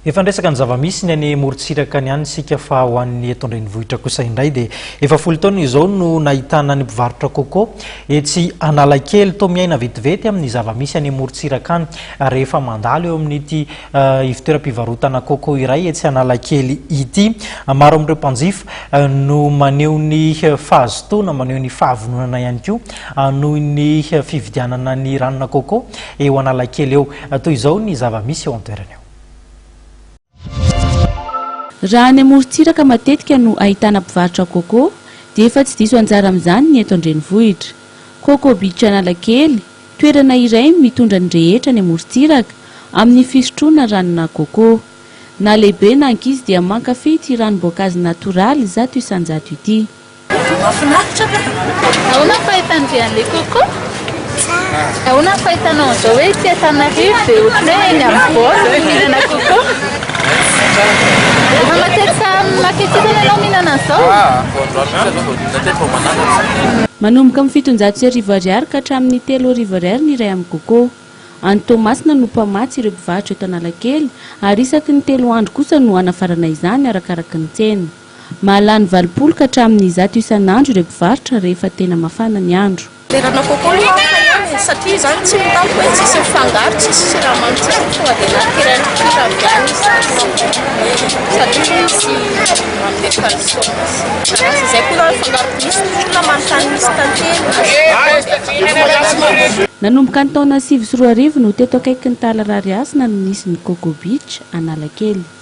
Efa niresaka ny zava-misy ny any morontsiraka any ihany isika fa ho an'ny eto an-drenivohitra kosa indray dia efa folo taona izao no nahitana ny mpivarotra coco etsy Analakely toa miaina vetivety amin'ny zava-misy any morontsiraka any rehefa mandalo eo amin'ity ivontoeram-pivarotana coco iray etsy Analakely ity. Maro amin'ireo mpanjifa no maneho ny fahazotoana, maneho ny fahavononana ihany koa noho ny fividianana ny ranona coco eo Analakely eo. Toy izao ny zava-misy eo an-toerana eo. Raha any amorontsiraka matetika no ahitana mpivarotra coco dia efa tsy diso anjara amin'izany ny eto an-drenivohitra. Coco Beach Analakely, toerana iray mitondra ny rehetra any amorontsiraka amin'ny fisotroana ranona coco. Na lehibe na ankizy dia mankafy ity ranom-boankazo natoraly 100% ity. Mahafinaritra ka! Ahoana ny fahitan-dry an'ilay coco? Tsara! Ahoana ny fahitanao an'izao hoe ety Antananarivo dia ohatran'ny hoe eny amin'ny bord no mihinana coco? Efa matetika maka ety zany ianao mihinana an'izao? Manomboka amin'ny 1700 ariary ka hatramin'ny 3000 ariary ny iray amin'ny coco. Any Toamasina no mpamatsy ireo mpivarotra eto Analakely ary isaky ny telo andro kosa no hanafarana izany arakaraky ny tsena. Mahalany 80 ka hatramin'ny 100 isan'andro ireo mpivarotra rehefa tena mafana ny andro. Le rano coco aloha hafa ihany e, satria izany tsy mitapy hoe tsisy mifangaro, tsisy siramamy, tsisy tonga dia naturel pur avy any izy sady koa misy manome calcium sy asa izay koa zany fangaro misy ny olona manontany misy tantely. Nanomboka ny taona 2009 no teto akaikin'ny Tahala Rarihasina no nisy ny Coco Beach Analakely.